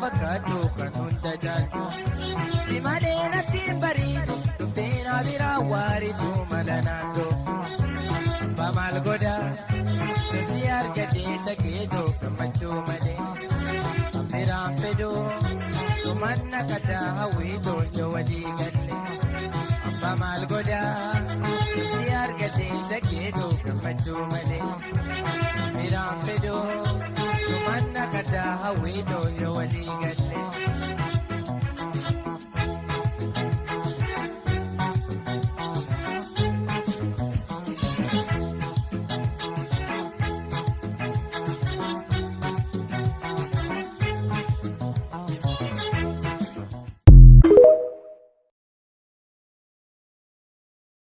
fakkaattu kan hunda caaltu. Si malee natti hin bariitu dhuftee na biraa waaritu mala naannoo. Abbaa maal godhaa nuti argatee shakeetoo gammachuu malee. Biraan fedhoo sumanna kataa hawwiitoo yoo walii galle. Abbaa maal godhaa nuti argatee shakeetoo gammachuu malee. Biraan fedhoo sumanna kataa hawwiitoo yoo walii galle.